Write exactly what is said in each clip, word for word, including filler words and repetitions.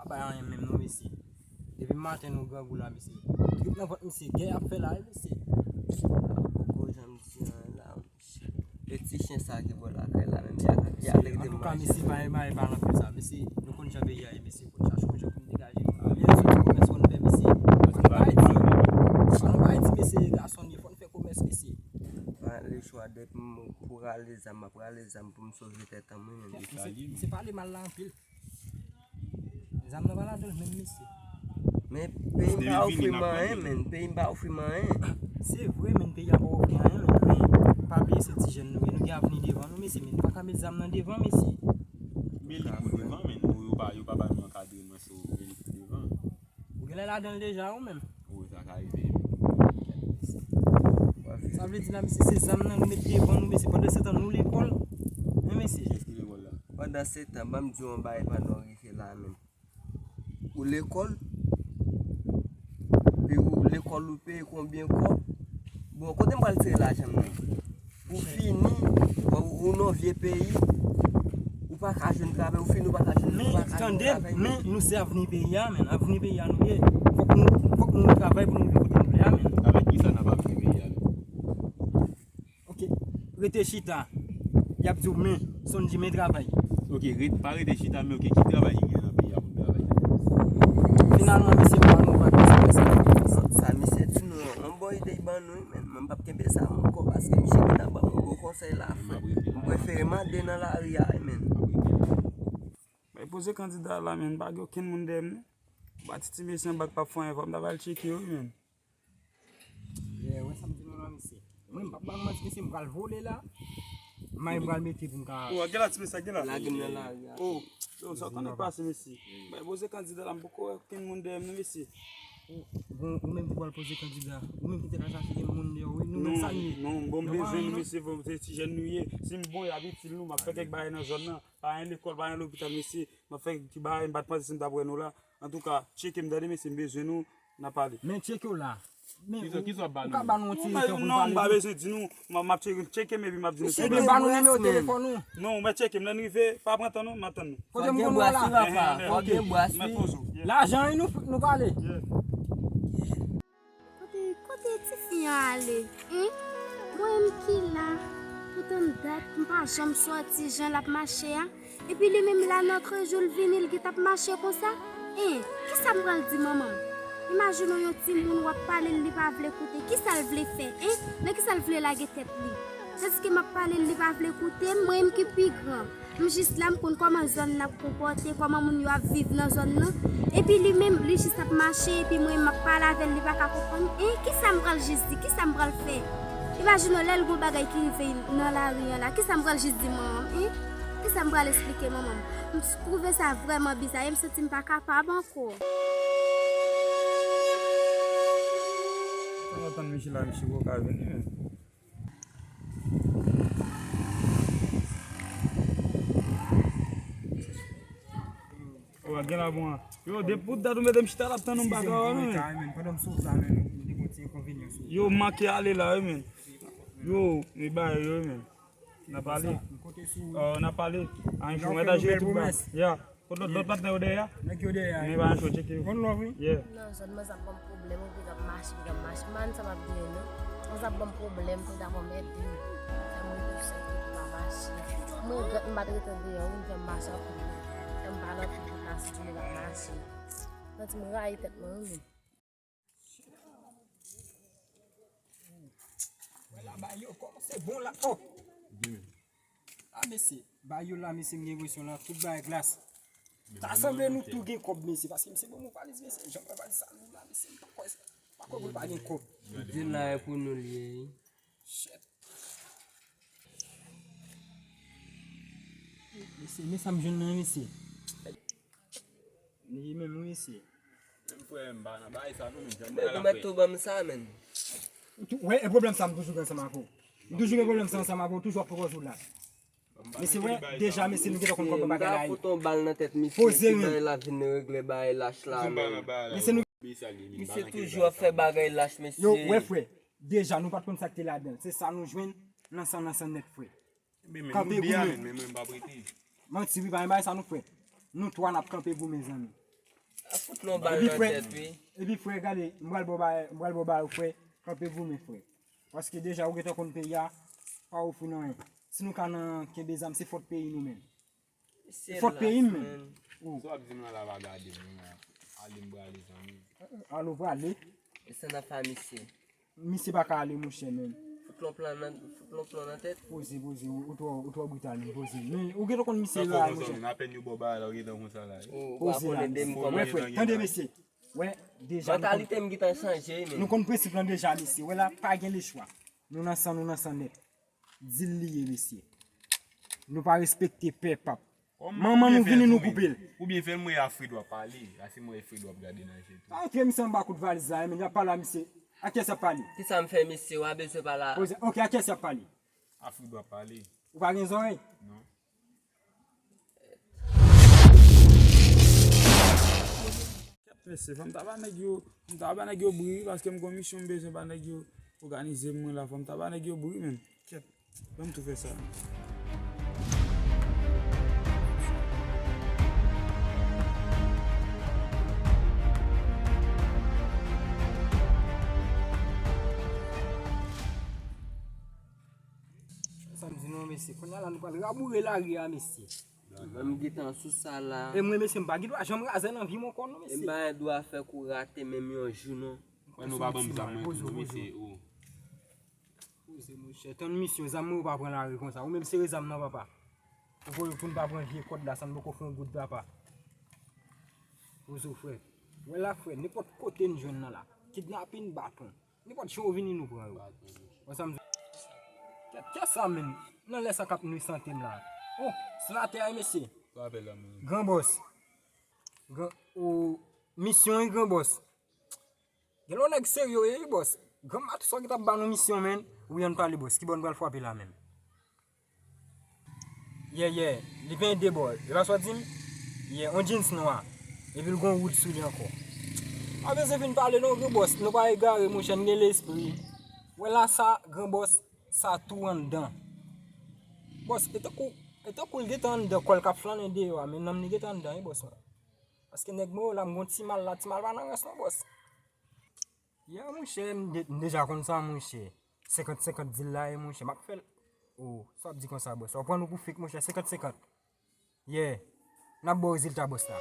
Pa anyen menm non, mesye. Depi maten nou grangou la, mesye. Trip nan vant misye, gè ap fè la wi, mesye. Poko janm di anyen la. E ti chen sa ki bò lakay la menm, y a, y a rete manje. Antouka, mesye, pa, pa, pa nan fè sa, mesye. Nou konn jan peyi a ye, mesye. Fò n chache yon jan pou n degaje nou. Mwen menm, se ti komès fò n fè, mesye. Fò n bay ti, fò n bay ti, mesye, gason n ye, fò n fè komès, mesye. Mwen le chwa depi m pou rale zam, m ap rale zam pou m sove tèt an mwen menm. Mesye, misye pale mal la anpil. Zam nan pa ladan l menm, mesye. Men peyi m pa ofri m anyen, men. Peyi m pa ofri m anyen. Se vre, men, peyi a pa ofri anyen, men. Men pa bliye se ti jèn nou ye, nou gen avni devan nou, mesye, men. Nou pa ka met zam nan devan, mesye. Men li pou devan, men. Yo, yo pa, yo pa ba nou ankadreman, so, men li pou devan. Ou genlè ladan l deja, ou menm. Wi, sa ka rive. Sa vle di la, mesye, se zam nan nou met devan nou, mesye. Pandan se tan, nou lekòl. Men, mesye. Kiyès ki lekòl la? Pandan se tan, ban m di w yon bagay pandan w rive la menm. Ou lekòl, pi ou lekòl ou peye konbyen kòb? Bon, kote m pral tire lajan m nan? Ou fini, ou, ou nan vye peyi, ou pa ka jwenn travay, ou fini, ou pa ka jwenn, ou pa ka jwenn travay. Men, tande, men nou se avni peyi a, men avni peyi a nou ye. Fòk nou, fòk nou travay pou nou rive kote nou vle a, men. Avèk kisa n ap avni peyi a, men? Ok, rete chita. Y ap di w, men, Sondji, men travay. Ok, ret, pa rete chita, men ok, ki travay ki gen nan peyi a pou n travay? Finalman, mesye, pa nou pa bezwen fè sa. Sa misye di nou an, yon bon ide l ban nou, men mwen p ap kenbe sa ankò, paske misye gentan ban m yon bon konsèy la, frè. M prefere mande nan lari a, men. Bay poze kandida la, men, pa gen okenn moun dèyè m, non. Ba ti, ti mesye anba k p ap fè anyen, fò m ta pral tcheke yo, men. Yeah, wè sa m di nou la, mesye. Mwen, m p ap ba nou manti, mesye, m pral vole la. May m pral mete pou m ka. Oh, gen la, ti mesye, gen la. Lage m nan lari a. Oh, yo, sa w konnen k pase, mesye. Bay poze kandida la, m poko wè okenn moun dèyè m, non, mesye. Bon, ou menm ki pral poze kandida. Ou menm ki te ka chache gen moun dèyè w, wi, nou menm sa n ye. Non, bon, m bezwen nou, mesye, bon, se ti jèn nou ye. Si m bon, y ap itil nou, m ap fè kèk bagay nan zòn nan. Pa gen lekòl, pa gen lopital, mesye. M ap fè ti bagay, m pa t panse si m t ap wè nou la. Antouka, tcheke m tande, mesye, m bezwen nou, n a pale. Men tcheke w la. Men kisa, kisa w ap ba nou? Ou ka ba nou yon ti tan pou n pale. Non, m pa bezwen di nou. M ap, m ap tcheke, tcheke m epi m ap di nou. Ebyen, ba nou nimewo telefòn ou. Non, mwen tcheke m, lè n rive, pa pran tan non, m ap tann nou. Kote m konn wè w la? Fò gen bwaspi. Lajan wi, nou, nou pale. Kote, kote tifi an ale? Hein? Mwen menm ki la, poutan dat m pa janm sòti jan l ap mache a. Epi li menm la nan krejou l vini, l gentan ap mache konsa. Hein? Kisa m pral di manman m? Imajine w yon timoun w ap pale l, li pa vle koute. Kisa l vle fè? Hein? Nan kisa l vle lage tèt li? Tandiske m ap pale l, li pa vle koute m, mwen menm ki pi gran. M jis la, m konn kòman zòn nan ap konpòte, kòman moun yo ap viv nan zòn nan. Epi li menm, li jis ap mache, epi mwen, m ap pale avè l, li pa ka konprann. E kisa m pral jis di? Kisa m pral fè? Imajine w, lè l gon bagay ki rive nan lari an la, kisa m pral jis di manman m? E kisa m pral esplike manman m? M twouve sa vrèman biza, e m santi m pa kapab ankò. Sa va tann misye la, misye poko ka vini, men. Ou gen la bon an. Yo, depi pou dat ou mete m chita la ap tann ou m pa ka wè, men. Pandan m sot la, men, m te gon ti enkonvenyan sou. Yo, m manke ale la, wi, men. Yo, e bagay yo, men. N a pale. N a pale. Anyen, jou mwen ta jere tout ba. Ya. Kot lòt, lòt patnè yo dèyè a? Nèg yo dèyè a. Men pa yon cho, tcheke yo. One love, wi. Yeah. Nan zòn mwen, sa ap ban m pwoblèm, wi, piga m mache, piga m mache. Man, sa m ap genyen, non. Sa ap ban m pwoblèm, piga m ap ede m. Fè m rete sèl, pou m pa mache. Mwen, regrèt m pa t rete deyò, wi, m fè m mache anpil. Fè m pale anpil pou pase, pou m pa mache. Santi m rayi tèt mwen, wi, men. Wè la, ba yo kòmanse bon la. Oh! A, mesye, ba yo la, mesye, m gen enpresyon la, tout bagay glas. Ta sanble nou tou gen kòb, mesye, paske misye ban m yon valiz, mesye, jan m wè valiz sa, nou la, mesye, m pa kwè, pa kwè pou l pa gen kòb. Tout jèn la e pou nou l ye, wi. Shit. Mesye, men sa m jwenn nan, mesye. Li menm, wi, mesye. Menm frè m pa nan bagay sa non, men jan m pral ap fè. Ou mèt tou ban m sa, menn. Ou tou, wè, e pwoblèm sa, m toujou gen ansanm avè w. M toujou gen pwoblèm sa ansanm avè w, toujou ap pran pòz ou la. Mesye, wè, deja, mesye, nou gentan konn kòman bagay la ye. Poze, men. Misye toujou ap fè bagay lach, mesye. Yo, wè, frè, deja, nou pa t konn sa k te ladan l. Se sa nou jwenn nan san, nan san nèt, frè. Kanpe goumen. Manti, wi, pa gen bagay sa, non, frè. Nou twa n ap kanpe goumen, zanmi. Fout nou bal nan tèt, wi. Epi frè, gade, m pral ba w bagay, m pral ba w bagay, frè. Kanpe goumen, frè. Paske deja ou gentan konn peyi a pa ofri nou anyen. Si nou ka nan kenbe zam, se fòt peyi nou menm. Se fòt peyi m menm. Sa w ap di m lan la pa gade m, non. Ale m prale, zanmi. Ale w prale. E sa n ap fè a misye? Misye pa ka ale, monchè, menm. Fout lon plan nan, fout lon plan nan tèt. Poze, poze, ou, ou twò, ou twò brital, menm, poze. Men, ou gentan konn misye la, monchè. Apèn yo ba w bagay la, ou gentan konsa la. Poze la, wè, frè, tande, mesye. Wè, deja, nou konn, mantalite m gentan chanje, men. Nou konn prensip lan deja, mesye. Wè la, pa gen lechwa. Nou nan san, nou nan san nèt. Dil li ye, mesye. Nou pa respekte pè pap. Manman nou vini, nou koupe l. Oubyen fè l mwen a Fred w ap pale. A se mwen e Fred w ap gade nan je tou. Pa antre misye anba kout valiz la, men y ap pale a misye. A kiyès y ap pale? Kisa m fè, mesye? W a bezwen pale a... Poze, ok, a kiyès y ap pale? A Fred w ap pale. Ou pa gen zòrèy? Non. Kèt, mesye, fò m ta ba nèg yo, fò m ta ba nèg yo bri wi, paske m gon misyon m bezwen ba nèg yo òganize m mwen la, fò m ta ba nèg yo bri wi, menm. Kèt, ban m tou fè sa. Sa m di nou, mesye, kounye a la nou pral raboure lari a, mesye. Mwen m gentan sou sa la. E mwen, mesye, m pa gen dwa janm razè nan vi m ankò, non, mesye. E m pa gen dwa fè kou rate menm yon jou, non. Mwen, nou pa ban m zam mwen tou, mesye, o. Poze, monchè, tann misyon, zam mwen ou pa pran lari konsa. Ou menm sere zam nan, papa. Ou voye pou n pa pran vye kòd la, sa n poko fè yon goud, papa. Poze w, frè. Wè la, frè, nenpòt kote n jwenn nan la. Kidnapin, baton. Nenpòt jan ou vini nou pran yo. Wè sa m di? Kèt, kèt sa menm? Nan lè sa k ap nwi sante m la. Oh, se atè a, mesye. Gran bòs. Gran, o, misyon wi, gran bòs. Gen lò nèg serye wi, bòs. Gran Matos sa ki t ap ba nou misyon, menm. Wi, ann pale, bòs. Kibò n pral frape la menm? Yeah, yeah, li penyen de bò. E pa sa w di m? Yeah, on jeans nwa. Epi l gon wood sou li ankò. Pa bezwen vin pale non, gwo bòs. Nou pa egare, monchè, n gen lespri. Wè la sa, gran bòs, sa tou anndan. Bòs, e tankou, e tankou l gentan anndan kò l k ap flannen deyò a, men nanm li gentan anndan, wi, bòs mwen. Paske nèg mwen yo la, m gon ti mal la, ti mal pa nan rans non, bòs. Ya, monchè, m de-, m deja konn sa, monchè. Senkant senkant dil la ye, monchè. M ap fè l. Oh, sa w ap di konsa, bòs? W ap pran nou pou fake, monchè. Senkant senkant. Yeah. N ap ba w rezilta, bòs la.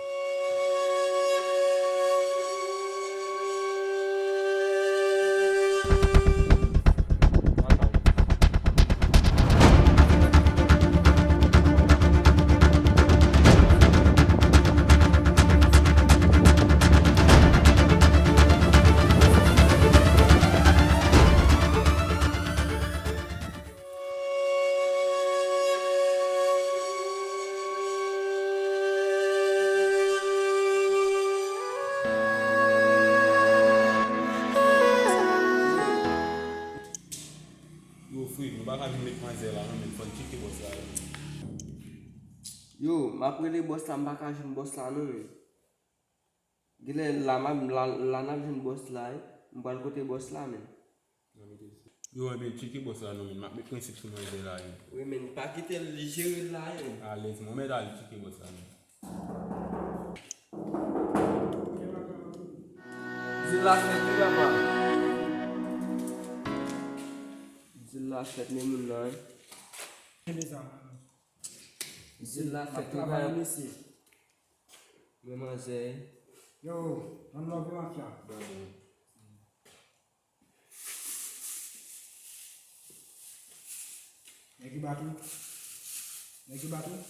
Yo, Fred, nou pa ka vin met manzè la, non, men fò n tcheke bòs la, wi. Yo, m ap rele bòs la, m pa ka jwenn bòs la, non, men. Genlè la, m ap, la, la n ap jwenn bòs la, wi. M pral kote bòs la, men. Yo, enben, tcheke bòs la, non, men. M ap met prensip sou manzè la, wi. Wi, men, pa kite l jere l la, wi. Alèz, mwen mèt al tcheke bòs la, non. Di l la fèt, wi, papa. Di l la fèt, men moun nan, wi. Di l la fèt, wi, papa. Mwen manzè. Yo, ann lòve mafya. Nèg yo bat ou? Nèg yo bat ou?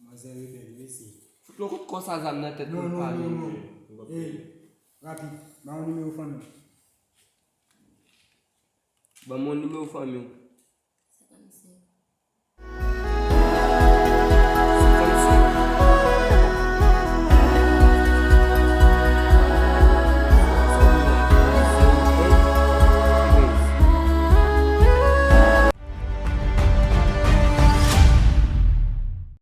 Manzè rebèl, mesye. Fout lòt kout kò sa zam nan tèt pou l pale. Non, non, non, non. Ey, rapid, ba yon nimewo fanmi w. Ban m yon nimewo fanmi w.